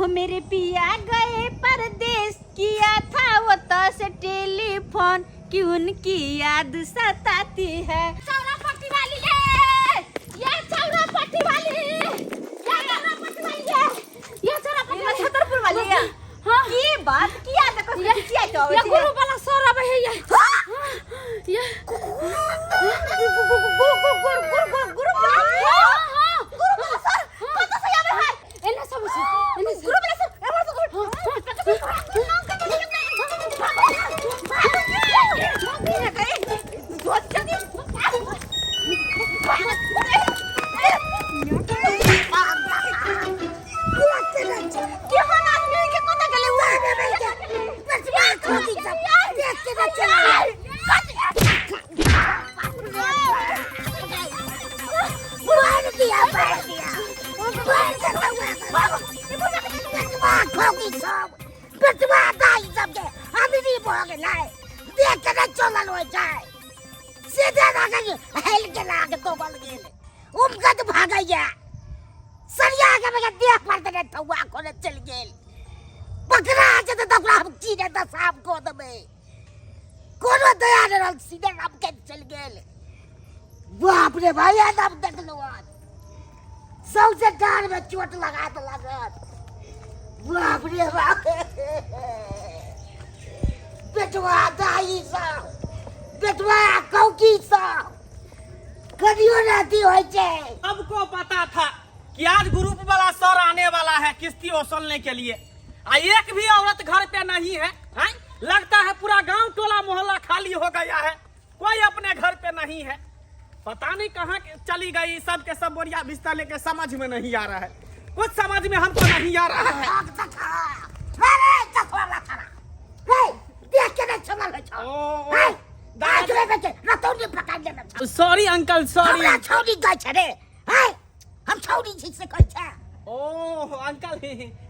हो मेरे पिया गए परदेश, किया था वो तो से टेलीफोन कि उनकी याद सताती है। चौरा पट्टी वाली ये, ये चौरा पट्टी वाली, ये चौरा पट्टी वाली ये, ये चौरा पट्टी वाली, छतरपुर वाली ये। हाँ। की बात किया त कसो ये- किया त ये गुरु वाला सर आबै है ये। ये गुरु गुरु गुरु गुरु गुरु हाँ, गुरु वाला सर कत से आबै है? एने सब छै, एने सब। गुरु वाला सर एमर से केहन आदमी के कत गेलै उ? सीधे हेल के लाग तो बल गेल उमकत भागैया सरिया के बगैर देह पर देने थौआ कोने चलि गेल। पकड़ा जेतै तऽ ओकरा हम की नहि तऽ साफ कऽ देबै। कोनो दया नहि रहल, सीधे लमकैत चलि गेल। बाप रे भाई, हम देखलहुँ हन सौंसे डाँड़मे चोट लगा देलक हन। बाप रे बाप, बेटवा दाई सब, बेटवा कौकी सब कहियो नहि अथी होइ छै। सबको पता था कि आज ग्रुप वाला सर आने वाला है किस्ती वसूलने के लिए, आ एक भी औरत घर पे नहीं है, हैं? लगता है पूरा गांव टोला मोहल्ला खाली हो गया है, कोई अपने घर पे नहीं है। पता नहीं कहाँ चली गई सब के सब बोरिया बिस्तर लेके, समझ में नहीं आ रहा है, कुछ समझ में हमको नहीं आ रहा है। ओ, सॉरी अंकल, सॉरी। हमरा छौड़ी कहै छै रे, हैं? हम छौड़ी छी से कहै छै। ओह अंकल,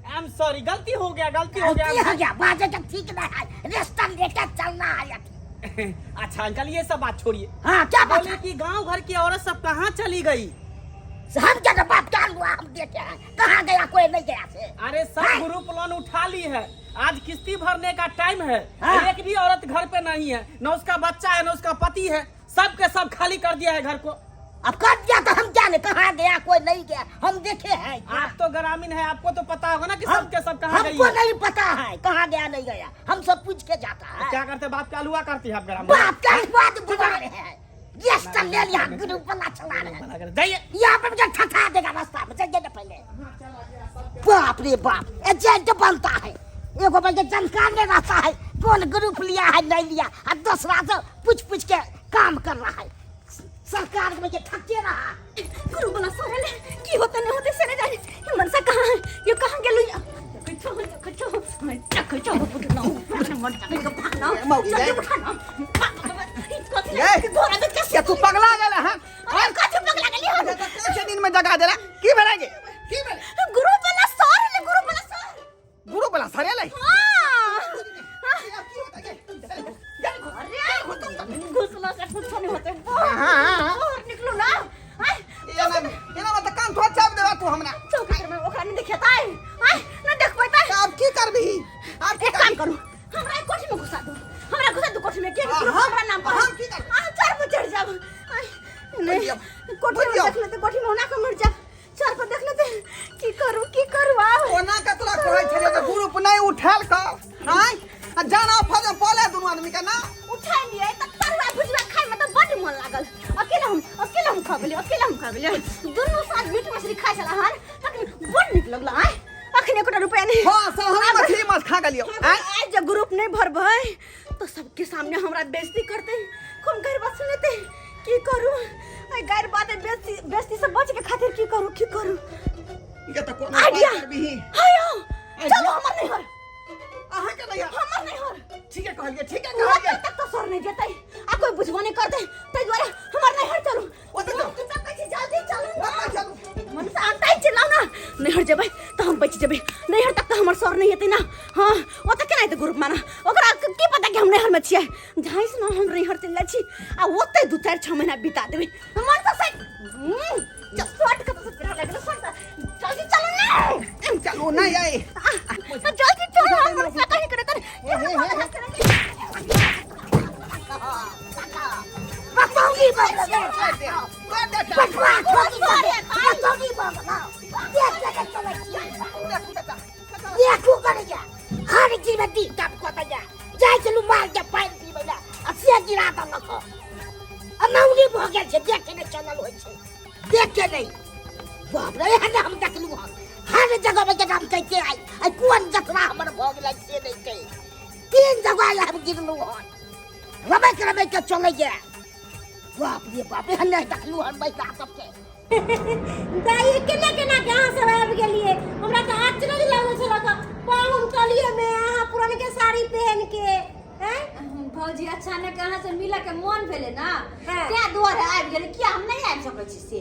I am sorry, गलती हो गया, गलती हो गया। गलती हो गया, बाजे के ठीक नहीं है, रिश्ता लेके चलना है। अच्छा अंकल, ये सब बात छोड़िए। हाँ, क्या बात? बोले कि गांव घर की औरत सब कहाँ चली गई? हम क्या बाप क्या हुआ, हम देखे हैं कहाँ गया, कोई नहीं गया से। अरे सब हाँ। ग्रुप लोन उठा ली है, आज किस्ती भरने का टाइम है। हाँ। एक भी औरत घर पे नहीं है, न उसका बच्चा है न उसका पति है, सब के सब खाली कर दिया है घर को। अब कर दिया तो हम क्या नहीं, कहाँ गया, कोई नहीं गया, हम देखे हैं। आप तो ग्रामीण है, आपको तो पता होगा ना कि सब के सब कहाँ गई हमको है। नहीं पता है कहाँ गया नहीं गया, हम सब पूछ के जाता है। क्या करते बाप का हलवा करती है आप ग्रामीण? बाप का हलवा तो बुला रहे हैं, ये सब ले लिया, ग्रुप वाला चला रहे हैं। जाइए यहाँ पर मुझे ठठा देगा रास्ता में, जाइए ना पहले। बाप रे बाप, एजेंट बनता है, एगो बल्कि जानकार नहीं रहता है कौन ग्रुप लिया है नहीं लिया, और दूसरा से पूछ पूछ के काम कर रहा है। सरकार के मुझे ठके रहा। गुरु वाला सर ले की होते नहीं होते से नहीं जाने। ये मनसा कहाँ है, ये कहाँ गेलु? जल्दी उठा ना। ये तू पगला गेल हन? अरे कथी पगला गेली हन? कैसे दिन में जगा देला? की भेलै गे, की भेलै? गुरु वाला सर ले, गुरु वाला सर, गुरु वाला सर ले। हां, अरे घुसला से कुछ नहीं होते, बाहर निकलो ना। एना एना मत कान थोड़ चाप देबा तू हमरा। चौकी में ओकरा नहीं देखेतै, आय ना देखबै तै। आब की करबिही? आब एक काम करू, हमरा कोठी में घुसा दो, हमरा घुसा दो कोठी में। के हमरा नाम पर हम की करब? आ चार पर चढ़ जाब। नहीं, कोठी में देख लेते, कोठी में होना के मर जाब। चार पर देख लेते, की करू की करू? आब ओना के तोरा कहै छलियै जे ग्रुप नहीं उठायल कर, आय आ जाना फौज में पले दुनू आदमी के ना उठा लिए त तरुआ भुजवा खाय में त बड मन लागल। अकेला हम, अकेला हम खा गेलियै, अकेला हम खा गेलियै। दुनू साँझ मीट मछली खाय छला हन, तखन बड नीक लगल। आय अखन एकोटा रुपया नहीं। हां, सब हम मछली माछ खा गेलियो। आय आय जे ग्रुप नहीं भरबै तो सबके सामने हमरा बेइज्जती करते, खूब गैर बात सुनेते। की करू? आय गैर बात बेइज्जती, बेइज्जती से बच के खातिर की करू, की करू? ये त कोनो आइडिया उपाय करबिही। हायो, चलो हमर नैहर। अहाँ के नैहर? हमर नैहर। ठीक है कहलिए, ठीक है कहलिए। तक तो सर नहीं जेतै आ कोई बुझबो नहीं करतै, तै दुआरे हमर नैहर चलू। ओतऽ चलू। हम तऽ कहै छी जल्दी चलू ना। ओतऽ चलू। मन से अंताइ चिल्लाउ ना। नैहर जेबै तऽ हम बचि जेबै, नैहर तक तऽ हमर सर नहीं हेतै ना। हाँ, ओतऽ केना हेतै ग्रुप माना? ओकरा की पता कि हम नैहर में छियै? झाँसि न हम नैहर चलि जाइ छी आ ओतै 2 4 6 महीना बिता देबै। मन से सही शर्ट कतऽ से पहिरऽ लगलै? शर्ट जल्दी चलू ना। चलू ना यै। आ देखू चाचा। देखू करैया हर चीज में दिक्कत कतैया जाइ छलू माल के पानि पीबै लए आ से गिरा देलक हँ। आ नौनी भऽ गेल छै देखे नहि चलल होइ छै देखे नहि बाप रे एहन हम देखलहुँ हँ हर जगह में के हम कहिते आइ आइ कोन जतरा हमर भऽ गेलै से नहि कहि तीन जगह आइ हम गिरलहुँ हँ रमैक रमैक के चलैया बाप रे बाप एहन नहि देखलहुँ हन महिला सबके दाइ केना केना के अहाँ सब आबि गेलियै हमरा तऽ अचरज लागल छल पाहुन तलिए में अहाँ पुरनके साड़ी पहन के हैं भौजी अचानक अहाँ से मिलऽ के मन भेलै ना हाँ। तें दुआरे आबि गेलै किया हम नहि आबि सकै छी से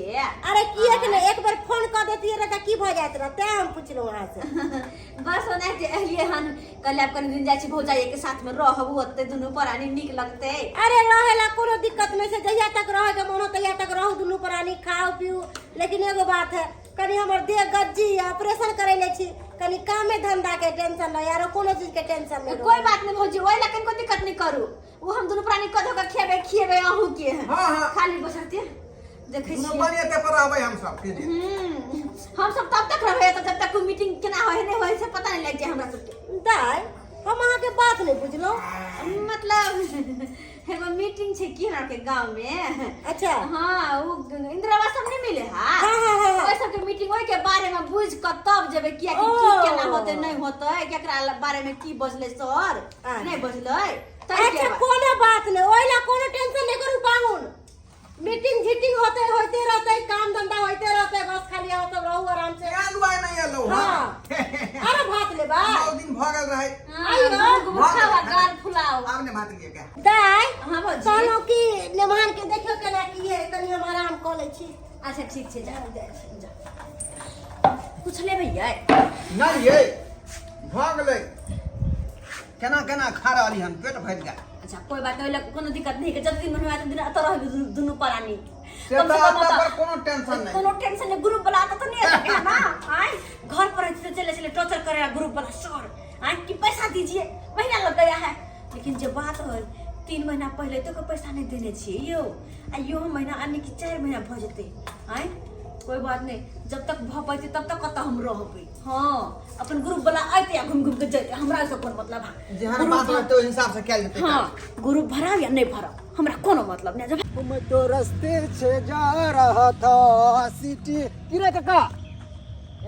अरे किएक नहि एक बेर फोन कऽ देतियै रहए तऽ की भऽ जाइत रहए तें हम पुछलहुँ अहाँ से बस ओनाहिते एलियै हन कहलियै आब कनि दिन जाइ छी भौजाइये के साथ में रहब ओते दुनू प्राणी नीक लगतै अरे रहे ला कोनो दिक्कत नहीं छै जहिया तक रहे के मन हो तहिया तक रहू दुनू प्राणी खाओ पीऊ लेकिन एगो बात है कनी हमर देह गज्जी ऑपरेशन करे ले छी कनी कामे धंधा के टेंशन नहीं आरो कोनो चीज के टेंशन नहीं कोई बात नहीं भौजी ओहि ला कनिको दिक्कत नहीं करू ओ हम दुनू प्राणी कऽ धऽ कऽ खेबै खिएबै अहूँ के हाँ, हाँ। खाली बसरते देखै दुनू छियै बनिए एते पर रहबै हम सब तीन दिन। हम सब तब तक रहबै तऽ जब तक कोई मीटिंग केना होइ है नहीं होइ से पता नहीं लागि जाए हमरा सबके दाइ हम अहाँके बात नहीं बुझलहुँ मतलब एगो मीटिंग छै की हमरा के गांव में अच्छा हाँ वो इंदिरा आवास सब नहीं मिले हा हाँ, हाँ, हाँ, हाँ। ओहि सबके मीटिंग ओहि के बारे में बुझ कऽ तब जेबै किया कि की ओ। केना होतै नहीं होतै केकरा बारे में की बजलै सर आ। नहीं बजलै तब के अच्छा बात। कोनो बात नहीं ओहि ला कोनो टेंशन नहीं करू पाहुन मीटिंग झीटिंग होते होते रहते काम धंधा होते रहते बस खाली अहाँ सब रहू आराम से केहन दुआरे नहि एलहुँ हँ? हाँ अरे भात लेबा नौ दिन भऽ गेल रहै हाँ, मुँह खावा, गाल फुलाओ आब ने भात लिए क्या दाइ हाँ भौजी कहलहुँ कि मेहमान के देखियो केना की है कनी हम आराम कऽ लै छी अच्छा ठीक छै जा जा कुछ लेबै यै नहि ये भऽ गेलै केना केना खा रहली हन पेट भरि गेल अच्छा कोई बात नहीं ओहि कोनो दिक्कत नहीं के जब दिन मन होय दिन अतऽ रहबी दुनू प्राणी से कम तऽ से कम एतऽ ओतऽ पर कोनो टेंशन नहि कोनो टेंशन नहीं ग्रुप वाला आता तो नहीं आता है ना आय घर पर रहते तो चले चले टॉर्चर करेगा ग्रुप वाला सर आय कि पैसा दीजिए महीना लग गया है लेकिन जे बात है 3 महीना पहले तो के पैसा नहीं देने छियै यौ आ यो महीना आने कि 4 महीना भऽ जेतै आय कोई बात नहीं जब तक भऽ पैतै तब तक कतऽ हम रहबै हाँ अपन ग्रुप वाला अयतै आ घुमि घुमि के जैतै हमरा से कोन मतलब है जेहन बात होतै ओहि हिसाब से कयल जेतै हाँ ग्रुप भराब या नहीं भराब हमरा कोनो मतलब नहीं जब मैं तो रास्ते से जा रहा था सिटी की रे काका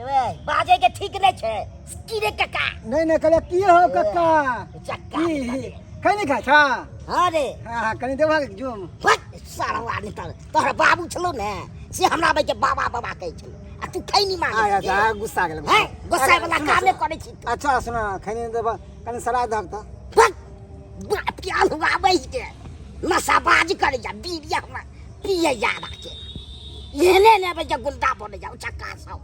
रे बाजे के ठीक नहीं छै की रे काका नहीं नहीं कहलियै की हो काका चक्का की खै नहीं खाइ छा हाँ रे हाँ हाँ कनि देबा जुम हट सारा आदमी तर तोहर बाबू छलो ने से हमरा बे के बाबा बाबा कहै छलो आ तू खैनी मांगे आ अच्छा गुस्सा गेल हैं गुस्सा वाला कामे करै छी तू अच्छा सुन खैनी देबा कनि सलाह दहक तऽ हट बाप के अलुआबै के नशाबाज करै जा बीड़ी हमरा पिए जा के एहने ने बे के गुंडा बने जाओ चक्का सब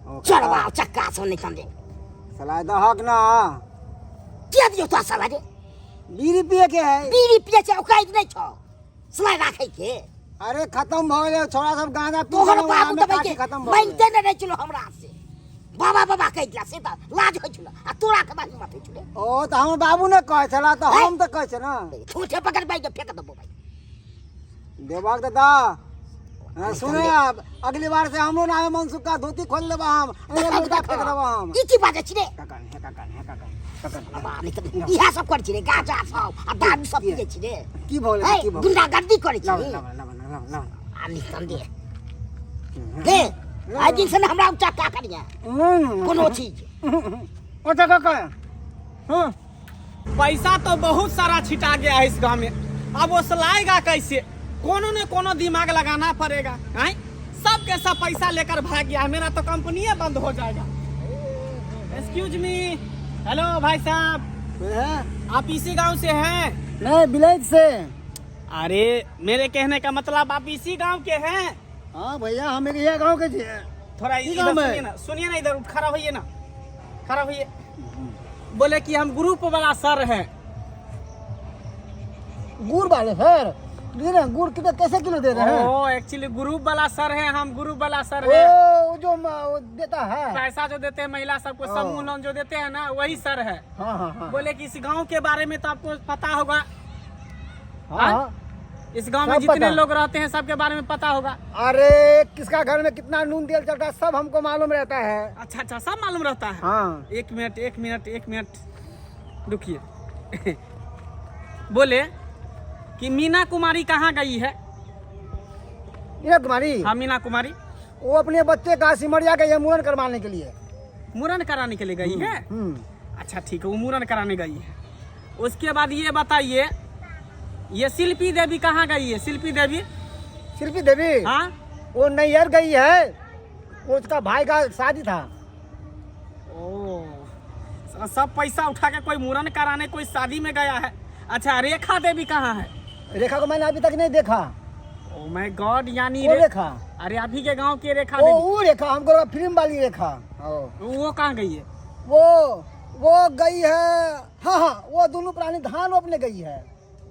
ओ चढ़वा चक्का सब नहीं समझे सलाह दहक ना के दियो तो सलाह रे बीड़ी पिए के है बीड़ी पिए छै औकात नहि छौ सलाह राखै के अरे खत्म भऽ गेलै छोड़ा सब गांजा पी तोहर गेलौ, बाबू आमे तऽ काठी के खत्म भऽ गेलै मानिते नहि रहै छलो हमरा से बाबा बाबा कहै छला से तऽ लाज होइ छलो आ तोरा केना हिम्मत होइ छलो ओ तऽ हमर बाबू ने कहै छला तऽ हम तऽ कहै छै ने ठूठे पकड़ बाइ के फेंक देबो भाई देबाक तऽ दा हाँ, सुने अब अगली बार से हमरो ना मनसुख का धोती खोल देबा हम अरे मुर्दा फेंक देबा हम ई की बाजै छी रे काका हे काका हे काका काका बाबा नहि तऽ इएह सब करै छी रे गांजा सब आ दारू सब पियै छी रे की भऽ गेलै है की भऽ गेलै गुंडागर्दी करै छी लाब लाब लाब लाब लाब आ निसंदेह हे आइ दिन से ने हमरा उचा का करिया कोनो चीज ओतऽ काका हाँ पैसा तो बहुत सारा छिटा गया है इस गांव में अब वो सलाएगा कैसे कोनो ने कोनो दिमाग लगाना पड़ेगा हैं सब के सब पैसा लेकर भाग गया है मेरा तो कंपनी बंद हो जाएगा एक्सक्यूज मी हेलो भाई साहब आप इसी गांव से हैं नहीं विलेज से अरे मेरे कहने का मतलब आप इसी गांव के हैं हाँ भैया हम एक यह गांव के छियै थोड़ा की इधर गाँव में? सुनिए ना सुनिए ना इधर खड़ा होइए ना खड़ा होइए बोले कि हम ग्रुप वाला सर हैं गुड़ वाले सर दे रहे हैं गुड़ कितना कैसे किलो दे रहे हैं ओ एक्चुअली ग्रुप वाला सर है हम ग्रुप वाला सर ओ है वो जो वो देता है पैसा जो देते हैं महिला सबको ओ। समूह लोन जो देते हैं ना वही सर है हाँ हाँ हाँ बोले कि इस गांव के बारे में तो आपको पता होगा हाँ हाँ। इस गांव में सब जितने पता। लोग रहते हैं सबके बारे में पता होगा। अरे किसका घर में कितना नून तेल चलता है सब हमको मालूम रहता है। अच्छा अच्छा, सब मालूम रहता है। हाँ। एक मिनट एक मिनट एक मिनट रुकिए। बोले कि मीना कुमारी कहाँ गई है? मीना कुमारी? हाँ मीना कुमारी। वो अपने बच्चे का सिमरिया के ये मुड़न करवाने के लिए। मुड़न कराने के लिए गई है? हम्म। अच्छा ठीक है, वो मुड़न कराने गई है। उसके बाद ये बताइए, ये शिल्पी देवी कहाँ गई है? शिल्पी देवी? शिल्पी देवी? हाँ। वो नैहर गई है, वो उसका भाई का शादी था। ओ, सब पैसा उठा के कोई मुड़न कराने कोई शादी में गया है। अच्छा रेखा देवी कहाँ है? रेखा को मैंने अभी तक नहीं देखा। ओ my God, यानी वो रेखा? अरे अभी के गांव के रेखा ओ देवी। वो रेखा, हमको लगा फिल्म वाली रेखा। ओ। वो कहाँ गई है? वो गई है, हाँ हाँ, वो दोनों प्राणी धान रोपने गई है।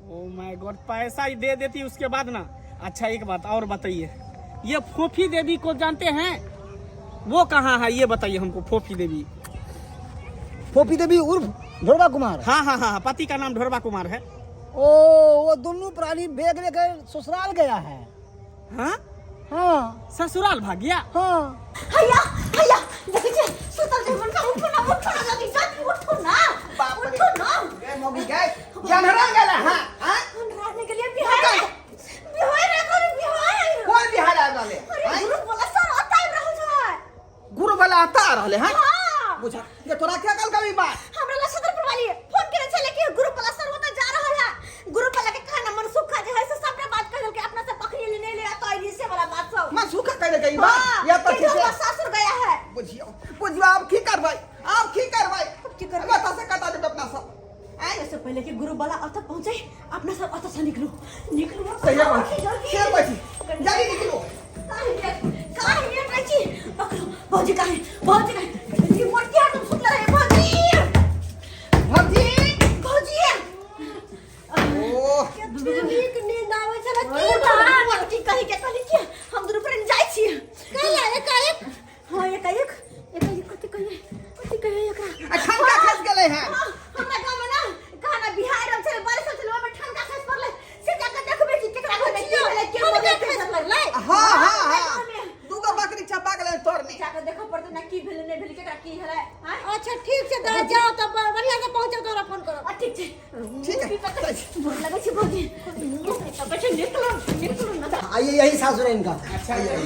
ओ my God, पैसा ही दे देती उसके बाद ना। अच्छा एक बात और बताइए, ये फोफी देवी को जानते हैं? वो कहाँ है ये बताइए हमको। फोफी देवी। फोफी देवी उर्फ ढोरबा कुमार। हाँ हाँ हाँ, पति का नाम ढोरबा कुमार है। ओ वो दोनों प्राणी बैग लेकर ससुराल गया है। हाँ? हाँ। ससुराल भाग गया? हाँ। हैया हैया देखै छियै सुतल छै मनका, उठो ना उठो ना जल्दी जल्दी उठो ना उठो ना। गए मौगी गए जनरा गेला। हां हां, रात के लिए बिहार बिहार रे बिहार। कोन बिहार आबि रहले? अरे ग्रुप वाला सर अता आबि रहल छै। गुरु वाला आता रहले? हां। हां। बुझा जे तोरा क्या कल कभी बात हमरा ला सदर वाली फोन करे छले कि ग्रुप वाला सर ओता जा रहल है। ग्रुप वाला के खाना मन सुखा जे है से सबरे बात कर के अपना से पकड़ी ले ले तो आई से वाला बात सब मन सुखा कह दे बात या तो ठीक है ससुर गया है। बुझियो बुझियो, आब की करबै, आब की करबै? की करबै? बता से कटा देब अपना सब। ऐसे पहले कि गुरु वाला अत पहुंचे, अपना सब अत से निकलू निकलू। सही बात जल्दी से बची जल्दी निकलो। काहे काहे लेट रहै छी? पकड़ो भौजी, काहे भौजी काहे ई मोटकी हाथ में सुतल रहे भौजी। भौजी भौजी ओ कते नीक नींद आबै छलै। की बात मोटकी कहि के कहली कि हम दुनू फ्रेंड जाइ छी कैला एकाएक। हां एकाएक एकाएक कथि कहिए कथि कहिए एकरा? आ ठनका खस गेलै हैं। हाँ, हमरा गाँव में ना कहा बिहार हम छलै बारिश छलै ओहिमे ठनका खसि पड़लै से जाके देखबै कि केकरा घर में की भेलै के मरलै खसि पड़लै। हां हां हमरा हां, गाँव में दूगो बकरी चपा गेलै तोर में। जाके देखऽ पड़तै ना की भेलै नहि भेलै केकरा की भेलै। आँय? अच्छा ठीक छै तऽ जाओ तऽ बढ़िआँ से पहुँचब तऽ हमरा फोन करब। आ ठीक छै। ठीक है। मुँह पकड़, गोर लगै छै भौजी, मुँह पकड़ छै, निकलू निकलू ना। आइए, यही सासुर है इनका। अच्छा यही।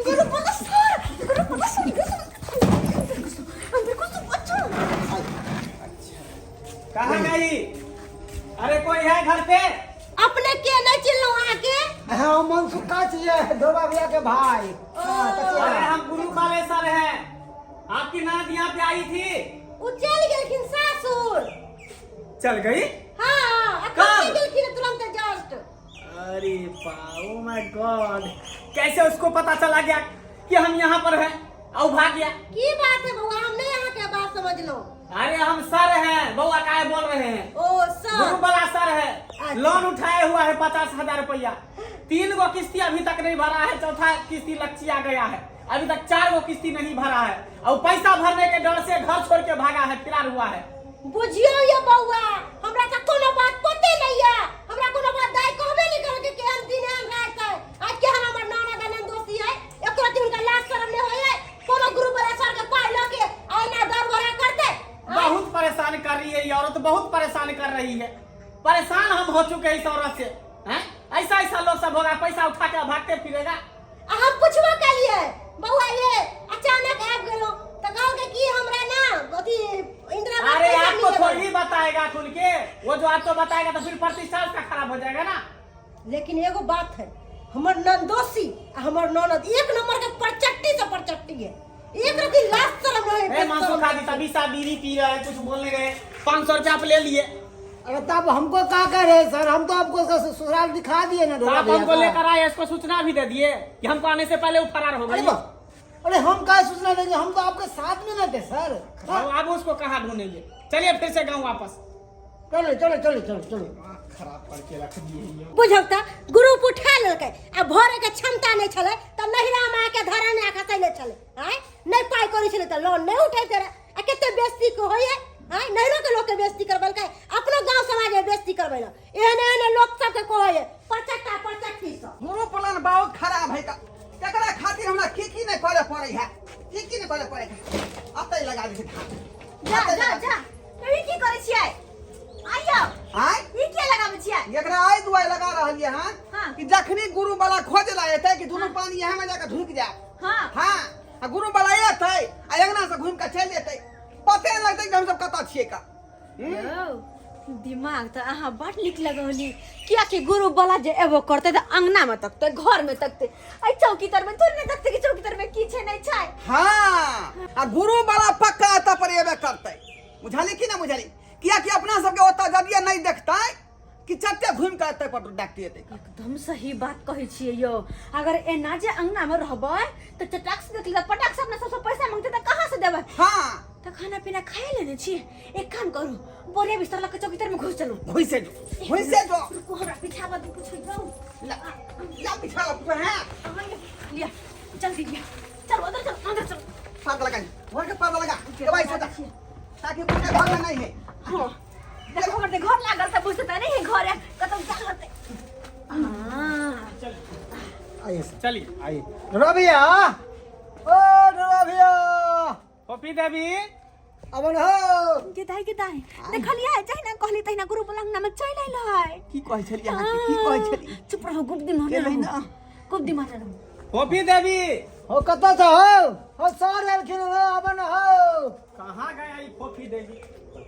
गुरु बोला सर, गुरु बोला सर, अंदर घुसो बच्चो। कहाँ गई? अरे कोई है घर पे? अपने के नहीं चिल्लू अहाँके। हाँ मनसुख का चाहिए ढोरबा भैया के भाई। हाँ, चचा। अरे हम गुरु वाले सर हैं, आपकी ननद यहाँ पे आई थी। ओ चलि गेलखिन सासुर। चल गई? हाँ कब? अखन गेलखिन तुरंत जस्ट। अरे ओ my God, कैसे उसको पता चला गया कि हम यहाँ पर हैं और भाग गया? की बात है बउआ, हम नहीं अहाँके बात समझलहुँ। अरे हम सर हैं बउआ, काहे बोल रहे हैं? ओ सर, गुरु वाला सर है। लोन उठाए हुआ है 50,000 रुपया, 3 गो किस्ती अभी तक नहीं भरा है, चौथा किस्ती लक्षी आ गया है, अभी तक 4 गो किस्ती नहीं भरा है और पैसा भरने के डर से घर छोड़ के भागा है, फिरार हुआ है। बुझियौ ये बउआ, हमरा तऽ कोनो बात पते नहीं है, हमरा कोनो बात दाइ कहबे नहीं करके केहन दिन एहन रात है। आज केहन हमर ननद आ ननदोसी है, एको रत्ती हुनका लाज शरम नहीं होय है, कोनो ग्रुप वाला सर के पाइ लऽ के आइना दरबरा करतै। बहुत परेशान कर रही है ये औरत, बहुत परेशान कर रही है, परेशान हम हो चुके हैं इस औरत से। हैं? ऐसा ऐसा लोग सब होगा, पैसा उठा के भागते फिरेगा। आ हम पुछबो केलियै बउआ ये अचानक आबि गेलहुँ तऽ कहलकै कि हमरा ना अथी इंदिरा आवास अरे पैसा आपको मिलल। थोड़ी बताएगा खुल के, वो जो आपको बताएगा तो फिर प्रतिष्ठा उसका खराब हो जाएगा ना। लेकिन एगो बात है, हमर ननदोसी आ हमर ननद एक नंबर के परचट्टी से परचट्टी है, एक रति लाज शरम रहे। ए मांसो खा दी तभी सा बीड़ी पी रहा है, कुछ बोलने गए 500 रुपया आप ले लिए। अरे तब हमको क्या कह रहे हैं सर, हम तो आपको ससुराल दिखा दिए ना। तो आप हमको लेकर आए, इसको सूचना भी दे दिए कि हमको आने से पहले वो फरार हो अरे गई। अरे हम क्या सूचना देंगे, हम तो आपके साथ में रहते सर। अब उसको कहाँ ढूंढेंगे, चलिए फिर से गाँव वापस। चलो चलो चलो चलो चलो। खराब करके रख दिए। बुझल तऽ ग्रुप उठा लेलकै आ भरे के क्षमता नहि छलै तऽ नहिरा माँ के धराने खसैले छलै। आँय नहि पाइ करै छलै तऽ लोन नहि उठैते रहे आ कते बेसी के होइए। आय नैहरो के लोग के बेइज्जती करबलकै, अपनो गांव समाज में बेइज्जती करबै ल। एहन एहन लोग सबके कहै है परचट्टा परचट्टी सब। गुरु प्लान बहुत खराब है का एकरा खातिर हमरा की की नहीं करे पड़े है, की की नहीं करे पड़े है। अब तै लगा दे धान। जा जा जा, ई की करै छियै? आइयो। आय ई के लगाबै छियै? एकरा आइ दुआई लगा रहलियै हन हाँ। कि जखनी गुरु वाला खोज ला एतै कि दुनू पानी यहाँ में जाके ढुक जाए। हाँ। हाँ, आ गुरु वाला एतै आ अंगना से घूम के चलि जेतै, पते नहि लगतै कि हम सब कतऽ छियै का। यौ, दिमाग तऽ अहाँ बड़ नीक लगौली, कियाकि गुरु वाला जे एबो करतै तऽ अंगना में तकतै, घर में तकतै, एहि चौकी तर में थोड़े ने तकतै कि चौकी तर में की छै नहि छै। हाँ, आ गुरु वाला पक्का एतऽ पर एबे करतै, बुझली कि ना बुझली? कियाकि अपना सबके ओतऽ जदिये नहि देखतै कि चट्टे घूमि के एतै पर डाकती एतै। एकदम सही बात कहै छियै यौ, अगर एना जे अंगना में रहबै तऽ चटाक से देख लेतै, पटाक से अपना सबसे पैसा मांगतै तऽ कहाँ से देबै? हाँ। तऽ खाना पीना खाए लेने छी, एक काम करू, बोरिया बिस्तर लऽ के चौकी तर में घुस चलू। घुसे जो, घुसे जो। रुकू, हमरा पीछा बद कुछ यौ। ला, ला पीछा ला कुछ है। अहाँ ये, लिया, जल्दी लिया, चलो अंदर चलो, अंदर चलो। पर्दा लगा, घर के पर्दा लगा, दवाई से ताकि पूरा घर में नहीं है। हाँ, देखो हमर घर लागल तऽ बुझते तऽ नहीं है घर है, कतौ जाल होतै। हाँ। आइए सर। चलिए। आइए। ढोरा भैया, ओ ढोरा भैया। पपी देवी। अबन हो। के दाई, के दाई, देखलियै जहिना कहली तहिना गुरु बला अंगना में चलि अयलै। की कहै छलियै अहाँ के? की कहै छलियै? चुप रहू, गुप दिमाग गेलै रहू। ना। गुप दिमाग रहू। पपी देवी। हो कतऽ से हो? हो सर एलखिन हो, अबन हो। कहाँ गया ई फोफी देवी,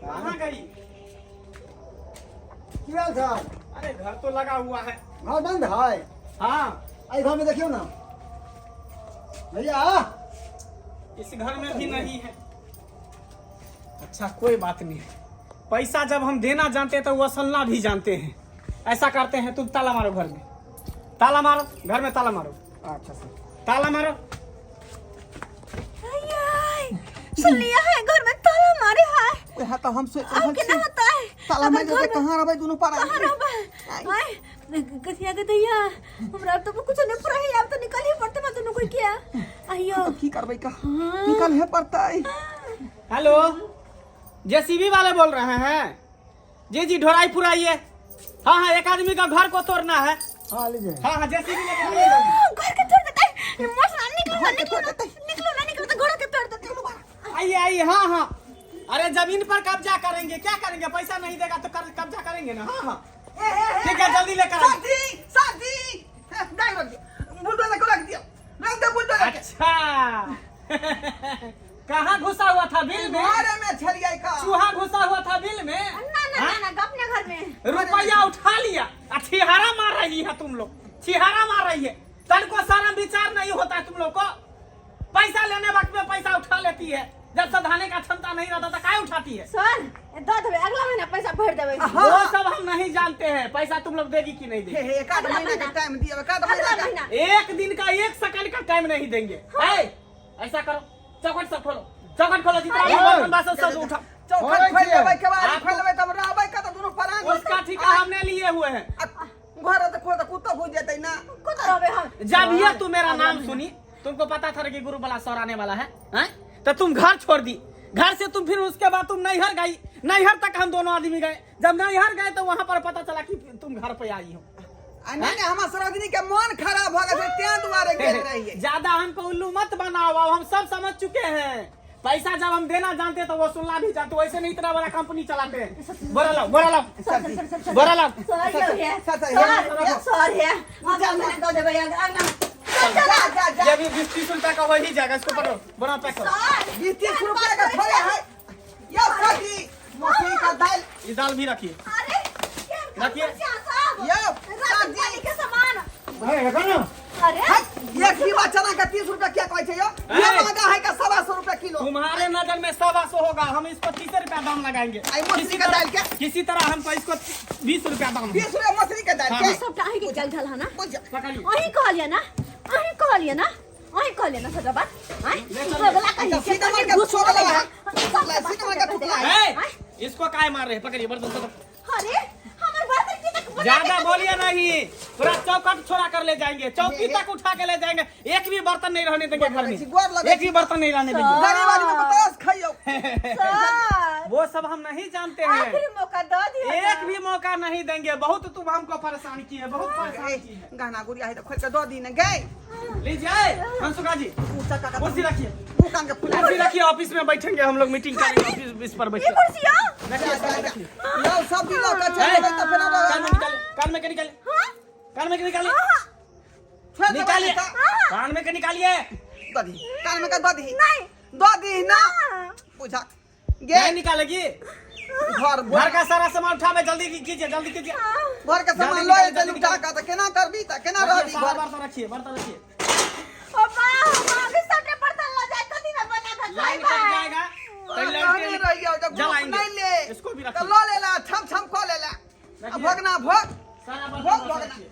कहाँ गई? की हाल सर? अरे घर तो लगा हुआ है। घर बंद है? हाँ। एहि घर में देखियौ ना भैया। इस घर में भी नहीं है। अच्छा कोई बात नहीं, पैसा जब हम देना जानते हैं तो वसलना भी जानते हैं। ऐसा करते हैं, तुम ताला मारो घर में, ताला मारो घर में, ताला मारो। अच्छा सर। ताला मारो। सुनलिए है घर में ताला मारे है। वएह तऽ हम सोचि अब रहल केना छी। होतै? ताला अगर मारि देतै, घर में- कहाँ रहबै दुनू पारा? कहाँ रहबै? आय, कथिया के दैया, हमरा अब तो कुछ नहीं पूरा है, अब तो निकल ही पड़ते बा दुनू कोई किया। आइयो। तऽ की करबै का? निकलहे पड़तै। हेलो, जेसीबी वाले बोल रहे हैं? जी जी, ढोराईपुर आइए। हाँ हाँ, एक आदमी का घर को तोड़ना है। हाँ लीजिए। हाँ हाँ, जेसीबी लेके आइए जल्दी। घर के तोड़ देतै। मस्त ना, निकलो ना, निकलो ना, निकलो ना, निकलो तो घर के तोड़ देतै। आइए आइए। हाँ हाँ, अरे जमीन पर कब्जा करेंगे, क्या करेंगे, पैसा नहीं देगा तो कब्जा करेंगे ना। हाँ हाँ ठीक है, जल्दी लेकर आइए। साथी, साथी, नहीं रख दिया, बुलडोजर को रख दिया, रख दे बुलडोजर के। अच्छा, कहाँ घुसा हुआ था बिल में? घरे में छलियै का। चूहा घुसा हुआ था बिल में। ना ना ना ना, अपने घर में। रुपया उठा लिया आ छिहारा मार रही है तुम लोग, छिहारा मार रही है। तनको सारा विचार नहीं होता है तुम लोग को। पैसा लेने वक्त में पैसा उठा लेती है, जब सधाने का क्षमता नहीं रहता तो काय उठाती है? सर, दऽ देबै, अगला महीना पैसा भरि देबै। वो सब हम नहीं जानते हैं, पैसा तुम लोग देगी कि नहीं हे देगी। हे, एक आध महीना के टाइम दिअ, एक आध अगला महीना के। महीना। एक दिन का 1 सेकंड का टाइम नहीं देंगे। ए, ऐसा करो, चौखट सब खोलो, चौखट खोलो, जितना भी बर्तन बासन सब उठा। चौखट खोलि लेबै, केबाड़ी आपको- खोलि लेबै, तब रहबै कतऽ दुनू परान? उसका ठिका हमने लिए हुए हैं। आ, घर तऽ खोल तऽ कुत्तो घुसि जेतै ना। कतऽ रहबै हम? जब ये तू मेरा नाम सुनी, तुमको पता था कि गुरु वाला सर आने वाला है, हैं? तो तुम घर छोड़ दी। घर से तुम फिर उसके बाद तुम नैहर गई, नैहर तक हम दोनों आदमी गए। जब नैहर गए तो वहां पर पता चला कि तुम घर पे आई हो। आ नहि नहि, हमर सरोजनी के मन खराब भऽ गेल छै, तें दुआरे गेल रहियै। ज्यादा हमको उल्लू मत बनाओ, अब हम सब समझ चुके हैं। पैसा जब हम देना जानते हैं तो वो सुनना भी जानते, वैसे नहीं इतना बड़ा कंपनी चलाते हैं। बोरा लाओ, बोरा लाओ, सर सर सर सर, बोरा लाओ। सर यौ हे, सर, सर, सर, सर हे, अगला महीना दऽ देबै, अगला। जा जा जा। ये भी 20-30 रुपया का हो ही जाएगा, इसको पकड़ो, बोरा पैक करो। सर, 20-30 रुपया के थोड़े है यौ सब्जी, मसूरी का दालि। ये दाल भी रखिए। अरे, केहन रखिए। खर्चा सब? यौ, राशन सब्जी। पानी के सामान। भाई रखो ना। अरे, हट, एक डिब्बा चना का 30 रुपया क्या कहै छै यौ? ये ए। महंगा है का 125 रुपया किलो। तुम्हारे नजर में 125 होगा, हम इसको 30 रुपया दाम लगाएंगे। आई मछली किसी का तरह- दाल के? किसी तरह हमको इसको 20 रुपया दाम। 20 रुपया मछली के दालि हाँ, के? सबटा अहींके चल छल हँ ना? बुझ। पकड़िए। अहीं कहलियै ना, अहीं कहलियै ना, अहीं कहलियै ना सबटा बात। आँय? दोगला कहीं के सीधा मार के घुस छोड़ देला है। सबटा बात सीधा मार के टुकड़ा है। ए, इसको काय मार रहे हैं? पकड़िए बर्तन सब। अरे, हमर बर्तन की तक बना ज्यादा बोलिए नहीं, पूरा चौखट छोड़ा कर ले जाएंगे, चौकी तक उठा के ले जाएंगे, एक भी बर्तन नहीं रहने देंगे घर में, गोर लगे। एक भी बर्तन नहीं रहने देंगे। गरीब आदमी के तरस खइयौ। सर। वो वो सब हम नहीं जानते हैं। आखिरी मौका दो दियो। एक भी मौका नहीं देंगे। बहुत तुम हमको परेशान किए, बहुत परेशान किए। गहना गुड़िया है तो खोल के दो दी ने गए। लीजिए मनसुखा जी, ऊंचा काका कुर्सी रखिए, ऊ कान के फुला। कुर्सी रखिए, ऑफिस में बैठेंगे हम लोग, मीटिंग करेंगे ऑफिस इस पर ये बैठे। कुर्सी हो? रखिए, रखिए। लो सब भी लो के चल जेबै तऽ फेर कान में निकालिए, कान में के निकालिए, कान में के निकालिए, छोड़ देबै। निकालिए। तऽ कान में के निकालिए। दऽ दही कान में के, दऽ दही। नहीं। दऽ दही ना बुझा गे। नहीं निकालेगी। घर घर का सारा सामान उठावे, जल्दी कीजिए, जल्दी कीजिए। घर के सामान जल्दी लऽ निकाल, एतै जल्दी उठा कऽ तऽ केना करबी, तऽ केना रखिए, रहबी सारा घर? बर्तन रखिए, बर्तन रखिए। ओ बा, हम अभी सबटे बर्तन ल जाए कथी में बना के लाइन खाइबै? कट जाएगा तो कहने लड़के रहियौ जब ग्रुप जलाएंगे। नहीं ले इसको भी तऽ रखिए। लऽ लेला, छम छम कऽ लेला आ रखिए। भगना भग। सारा भोग बर्तन भोगना। रखिए,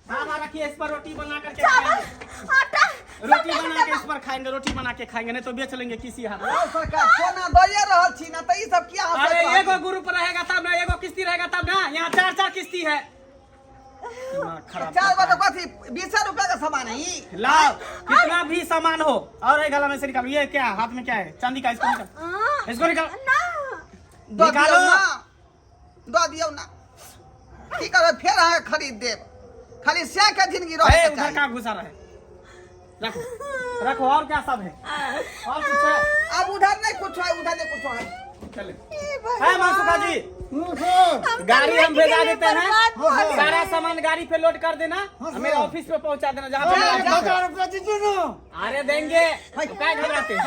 सारा रखिए। इस पर रोटी बना करके चावल खाएंगे। आटा रोटी बना के इस पर खाएंगे, रोटी बना के खाएंगे, नहीं तो बेच लेंगे किसी हाथ। यौ सरकार, सोना दइए रहल छी ना, तऽ ई सब किया हँसैत अरे रहल एगो छी? ग्रुप रहेगा तब ना, एगो किस्ती रहेगा तब ना, यहाँ चार चार किस्ती है। दिमाग खराब चार करता बजे है। कथी 20 रुपया का सामान है ई? लाओ कितना भी सामान हो और एक गला में से निकालो। ये क्या हाथ में क्या है चांदी का? इसको निकाल, इसको निकाल। ना। दऽ दियौ। निकालो। ना, दऽ दियौ ना, की करबै? फेर अहाँके खरीद देब, खाली सएह के जिंदगी ए, रहै उधर चाही। कहाँ घुसा रहे? रखो, रखो। और क्या सब है? और कुछ है? अब उधर नहीं कुछ है, उधर नहीं कुछ है। चले है मनसुखा जी। सर। गाड़ी हम भेजा देते हैं। बर्बाद हाँ, सर। सारा सामान गाड़ी पे लोड कर देना। हाँ, सर। मेरे ऑफिस पे पहुंचा देना जहाँ पे मेरा ऑफिस है। 1000 रुपया दीजिए ना। अरे देंगे तो क्या घबराते हैं?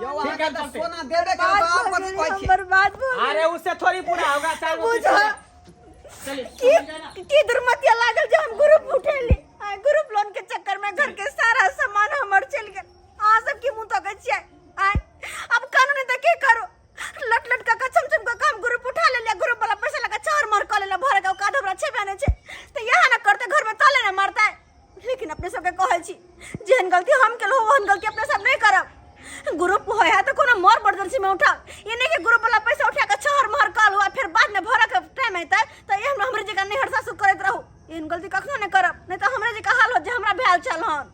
यौ ठीक है, अहाँके तऽ चलते। सोना देबे करब बर्बाद तऽ आब भऽ कथी गेली, कहै हम छियै? बर्बाद भऽ गेली। अरे उससे थोड़ी पूरा होगा, चार गो बुझा। किस्ती है। चलिए। की की दुर्मतिया लागल जे हम ग्रुप उठेली। आ ग्रुप लोन के चक्कर में घर के सारा सामान हमर चलि गेल। अहाँ सब की मुंह तकै छियै? आय अब कानून तऽ की करू? लट लट कऽ छम छम कऽ हम ग्रुप उठा लेलियै, ग्रुप वाला पैसा लगा चार मार कऽ लेला। भरे के औकात हमरा छेबे नहि छै तऽ इएह ने करतै, घर में ताले ने मारतै। लेकिन अपने सबके कहै छी, जेहन गलती हम केलहुँ ओहन गलती अपने सब नहि करब। ग्रुप होय है तऽ कोनो मर इमरजेंसी में उठाउ, ई नहि कि ग्रुप वाला पैसा उठा कऽ छहर महर कऽ लू आ फेर बाद में भरऽ के टाइम एतै तऽ एहन हमरे जकाँ नैहर सासुर करैत रहू। एहन गलती कखनो नहि करब, नहि तऽ हमरे जकाँ हाल होत जे हमरा भेल छल हन।